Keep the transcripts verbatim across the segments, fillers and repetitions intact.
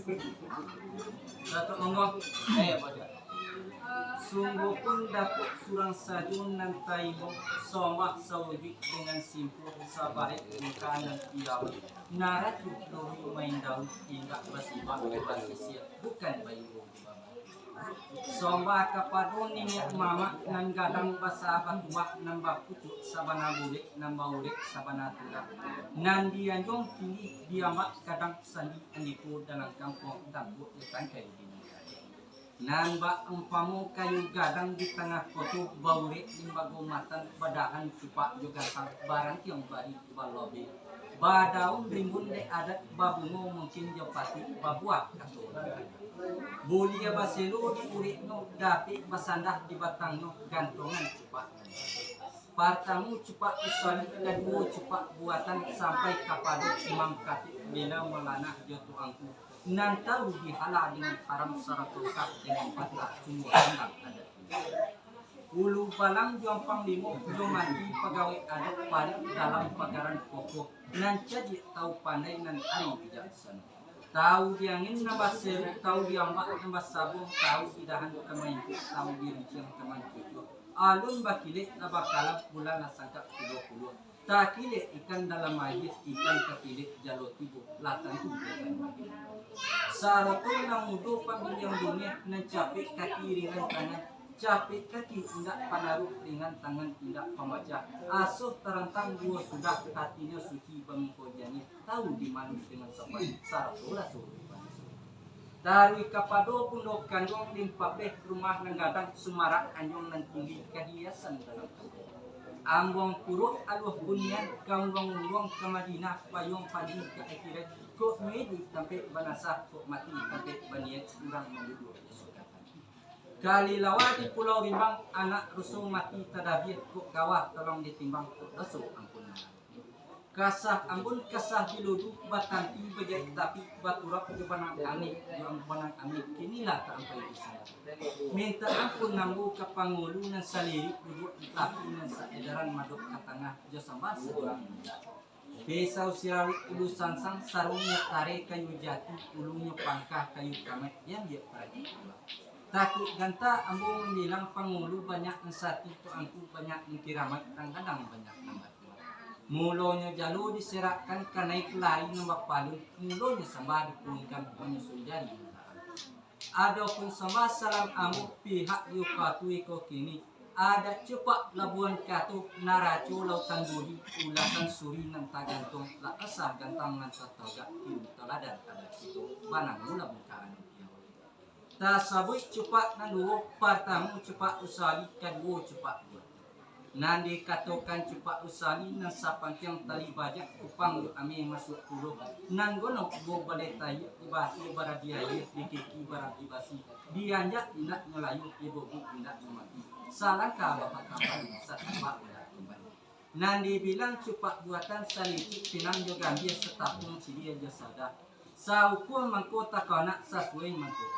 Datuak monggo. Eh, baca. Sungguahpun Datuak surang sajo nan taimo, sombah sawujuik dengan simpul, sabarek muka nan piawai, narajo luri main daun, indak basibak basisia, bukan baibo di bawah. Sombah kapado niniak mamak nan gadang basa batuah, nan bapucuak sabana bulek, nan baurek sabana tulang, nan dianjuang tinggi diambak gadang sandi andiko dalam kampuang, tampuak jo tangkai di muka. Nan bak umpamo kayu gadang di tangah koto, baurek limbago matan, badahan cupak jo gantang, barantiang bari balobe, badaun rimbun dek adat, babungo mungkin jo pati, babuah kato. Bulia baselo di ureknyo, dapek basandah di batangnyo, gantongan cupak. Partamo cupak usali, kaduo cupak buatan, sampai kapado imam katik, bila malanah jo tuangku, nan tahu dihala dengan haram, sarato sah dengan batal, sungguah tantang adat. Ulu balang jo ampang limo, jo mati pagawai adat, parik dalam pagaran kokoh, nan cadiak tahu pandai, nan ari bijaksano. Tahu di angin nan baseru, tahu di ambak nan basabuang, tahu di dahan ka maingkek, tahu di rinciang ka mancucuak. Alun bakilek lah bakalam, bulan lah sangkak kulo-kulo. Takilek ikan dalam aia, ikan takilek jalo tibo, lah tantu ikan mati. Sarato nan mudo pambiniang dunia, nan capek kaki ringan tangan, capek kaki indak panaruh, ringan tangan indak pamacah, asuh tarantang duo sudah, hatinyo suci bamuko janiah, tahu dimalu dengan sopan, sarato raso dipanusuah. Taruih kapado bundo kanduang, limpapeh rumah nan gadang, sumarak anjuang nan tinggi, kahiasan dalam kanduang. Ambuang puruak aluah bunian, ka unduang-unduang ka Madinah, payuang panji ka akhirat, kok midi tampek banasah, kok mati tampek baniat, urang manduduak di sukatan. Kalilawa di Pulau Rimbang, anak ruso mati tadabiah, kok gawah tolong ditimbang, kok doso ampun alam. Kasah ambun kasah di ludu, batanti bajahik tapi, baturap jo banang ameh, jo banang ameh, kinilah ka ampai di sandang. Mintak ampun ambo ka pangulu nan salirik, duduak di tapi nan saedaran, madok ka tangah, jo sambah saduang. Pisau sirawik ulu sansang, sarungnyo tareh kayu jati, ulunyo pangka kayu kamaik, diambiak paragi pulang. Takuik ganta ambo mambilang, pangulu banyak nan sati, tuangku banyak nan kiramaik, tang gadang banyak nan batuah. Mulonyo jalo diserakkan, ka naik lari nan bapalun, mulonyo sambah dipuhunkan, manyusun jari nan taangku. Adopun sambah salam ambo, pihak di uka tu iko kini, adat cupak Labuan Katu, naraco Lautan Budi, ulasan suri nan tagantuang, lah asah gantang nan tatogak, tiru toladan adat kito, banangulah bukaan piawai. Tasabuik cupak nan duo, partamo cupak usali, kaduo cupak buatan. Nan dikatokan cupak usali, nan sapantiang tali bajak, kupang jo ameh masuak pulo, nan gonok duo baleh tahiak, dibaso baradia aia, dikiki baradia basi, dianjak indak nyo layua, dibobok indak nyo mati, salangkah bapatambalu, satapak indak kumbali. Nan dibilang cupak buatan, salitik pinang jo gambia, satapuang silia jo sadah. Saukua mangko takonak, sasuai mangko.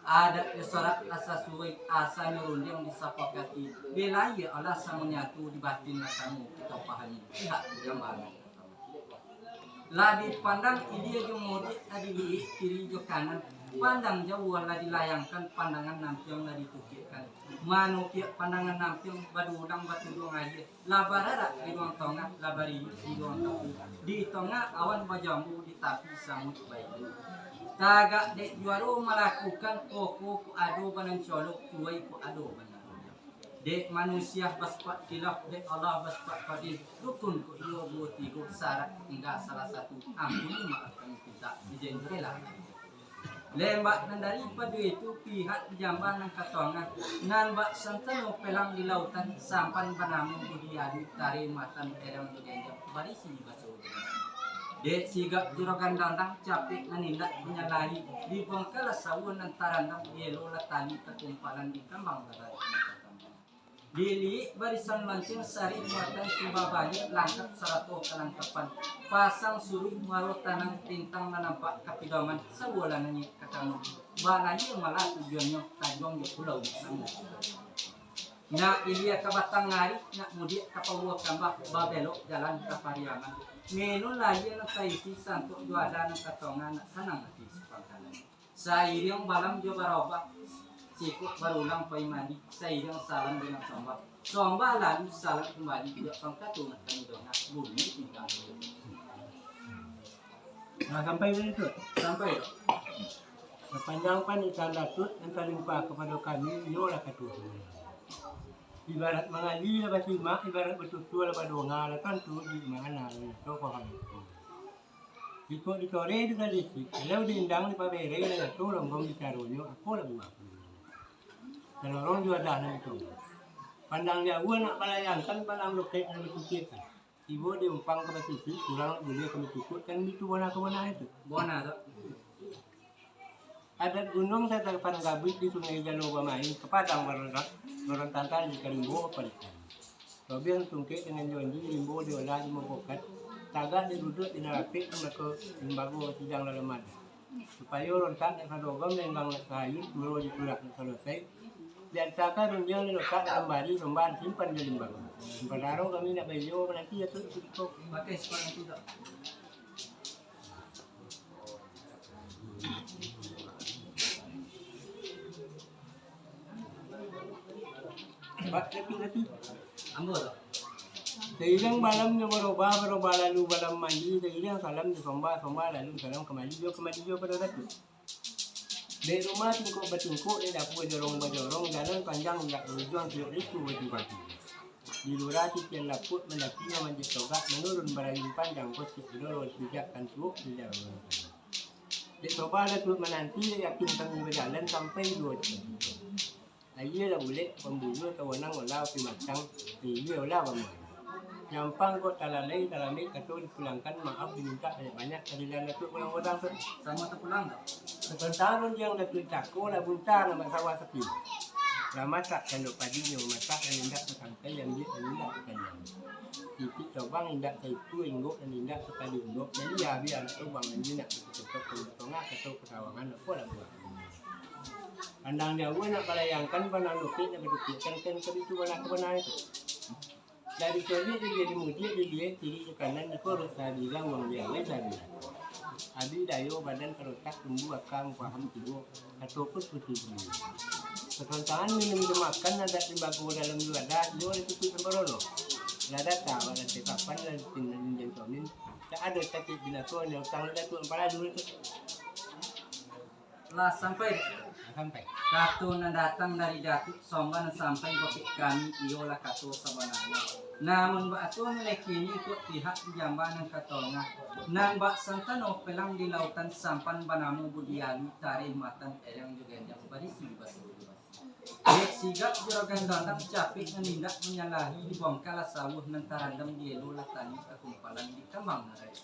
Adat jo sarak lah sasuai, asanyo rundiang disapakati. Bila iyo alah samo nyatu, di batin lah samo kito pahami. Pihak di gambaran. Lah dipandang ilia jo mudiak, lah diliek kiri jo kanan. Pandang jauah lah dilayangkan, pandangan nampiang lah ditukiakkan. Manukiak pandangan nampiang, badulang batuduang aia. Lah bararak di ruang tongah, lah bariuak di ruang tapu. Di tongah awan bajambu, di tapi samuik baiyo. Tagak dek juaro malakukan, koko kok ado banan colok, tuai kok ado banan rundiang. Dek manusia basipaik khilaf, dek Allah basipaik fadil, rukun kok iyo duo tigo, sarak tingga salah satu, ampuni maaf kami pinta, ijen rela. Lembak nan daripado itu, pihak di jamba nan ka tongah, nan bak santano pelang di lautan, sampan banamo Budi Alu, tareh matan erang baganjang, barisi baso. Dek sigak jurogan dandang, capek nan indak manyalahi, dibongkalah sawo nan tarandam, dielolah tali takumpalan, dikambang barari. Diliek barisan lonceng, sarih muatan timba banyak, langkap sarato kalangkapan. Pasang suruik muaro tanang, tintang nan nampak kapidoman, sawo lah naiak ka taman. Balayia malah tujuannyo, tanjuang jo pulau nan. Nak ilia ka Batang Ari, nak mudiak ka Pauah Kambah, babelok jalan ka Pariaman. Minun layia nan taisi santuak jo adah nan ka tongah, nak sanang ati si pangkalan. Sairiang balam jo barobah, sikok barulang pai mandi, sairiang salam dengan sombah. Sombah lalu salam kumbali, pihak pangka tu nak kami dongah, bunyi tingkah. Nah, sampai tadi tu. Sampai tu. Sapanjang panitahan Datuak nan talimpah kapado kami, iyolah kato. Ibarat mangaji lah basimak, ibarat batutua lah badonga, lah tantu di mangana lah nyato paham. Jikok ditoreh disadisi, kalau diindang dipabereh lah nyato longgong bicaronyo, apolah buah. Kalorong jo adah nan ditunggu. Pandang jauah nak balayangkan, pandang lokek nak batukiakan. Tibo di umpang ka basisi, surang nak buliah ka batukuik, kan bitu bona ka bona itu. Bona tu. Adat gunuang tatapan gabuik, di sungai jalo bamain, ka padang barorak, barontang tali ka rimbo bapalikan. Tobiang tungkek dengan jonji, rimbo diolah di mupokat, tagak diduduak di narapek, mako limbago sidang dalam adat. Supayo rontak nak sadogam, lenggang nak sahayun, puro diturak nak salosai, diantakan rundiang dilotak dalam bari, sombah disimpan di limbago. Simpan larang kami nak baiyo, mananti Datuak kutiko. Pakai sekolah nanti tak? Ambo tu. Sairiang balam jo barobah, barobah lalu balam mandi, sairiang salam jo sombah, sombah lalu salam kamali, jo kamali jo pado Datuak. Dek rumah tingkok batingkok, dek dapua jorong bajorong, jalan panjang indak barujuang, tiok liku batimpang-timpang. Di lurah titian lapuak, mandaki mamanjek togak, manurun barayun panjang, kocik bedoro, dipijak kantuak, di dalam. Dek sombah Datuak mananti, dek yakin kami bajalan sampai duo jam. Aia lah bulek, pambuluah tawanang, olah api matang, ilia olah bamuai. Nyampang kok talalai, talambek kato dipulangkan, maaf dimintak banyak-banyak, kadilan Datuak pulang-pulang tu. Samo tapulang tu. Sapantahan rundiang Datuak cako, lah buntar nambak sawah sapi. Lah masak sandok padinyo, masak nan indak batangkai, ambiak nan indak bataliang. Titih cobang indak saitu, inggok nan indak sakali inggok, jadi abih anak cobang nan indak batutup, tongah kato katawangan, apolah buah. Pandang jauah nak balayangkan, pandang lokek nak batukiakan, kan ka bitu bona ka bona itu. Dari coliak dilia, dimudiak dilia, kiri ka kanan, dikorok sabila, uang diawai sabila. Abih dayo badan ka otak, tumbuah aka paham tibo, kato pun putuih bulu. Kasantangan minum jo makan, adat limbago dalam jo adat, iyo ditutuik sambalono. Lah data, lah data kapan, lah dipindah minjam somin, tak ado sakik binaso, ni utang lah Datuak ampalalu tu. Lah sampai dek? Sampai. Kato nan datang dari Datuak, sombah nan sampai bakeh kami, iyolah kato sabananyo. Namun baa tu nilai kini, kok pihak di jamba nan ka tongah, nan bak santano pelang di lautan, sampan banamo Budi Alui, tareh matan erang jo ganjang, barisi basa-basa. Dek sigap juragan dandang, capek nan indak manyalahi, dibongkalah sawuah nan tarandam, dielo lah tani ka kumpalan, dikambang nan raik.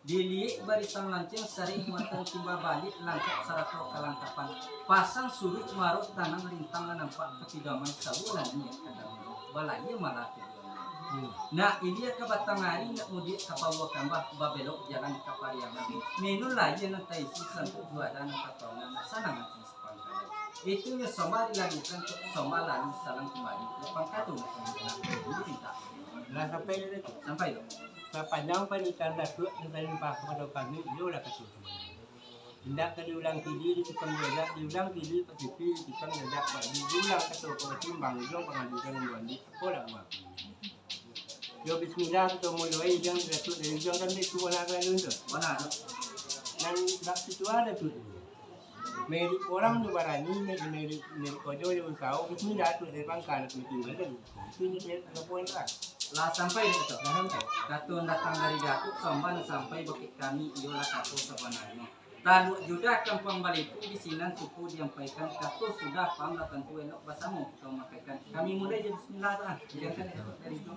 Diliek barisan lanceng, sarik matan timba baliak, langkok sarato kalangkapan. Pasang suruik marok tanang, rintang lah nampak, kapidoman sabulan niat kadang, balayia malah tujuan. Hmm. Nak ilia ka batang ari, nak mudiak ka Pauah Kambah, babelok jalan ka Pariaman. Minun layia nan taisi, santuak jo adah nan ka tongah, nak sanang ati si pangkalan. Itu nyo sombah dilalukan, sombah lalu salam kumbali, lapang kato nak pintak. Lah sampai tu, Datuak? Sampai tu. Sapanjang panitahan Datuak nan talimpah kapado kami, iyolah kato sabananyo. Indak ka diulang kili, ditikam jadak, diulang kili ka pipi, ditikam jadak badi, diulang kato ka batimbang, ujuang pangadu jan mambuandi, apolah buah. Yo bismillah, kito muloi, jan Datuak dari ujuang, kan Datuak nak ka alun tu. Mana tu? Nan bak situa Datuak. Milik urang jo barani, milik, milik, milik kojo jo usaho, bismillah tu dari pangka nak tinggal kan. Itu ni saya tak puan lah. Lah sampai tu. Lah sampai. Kato datang dari Datuak, sombah nan sampai bakeh kami, iyolah kato sabananyo. Taluk Judah Kampuang Balitu, di sinan suku diampaikan, kato sudah paham lah tantu elok basamo kito makaikan. Kami mulai jo bismillah tu ah. Jangan dari tu.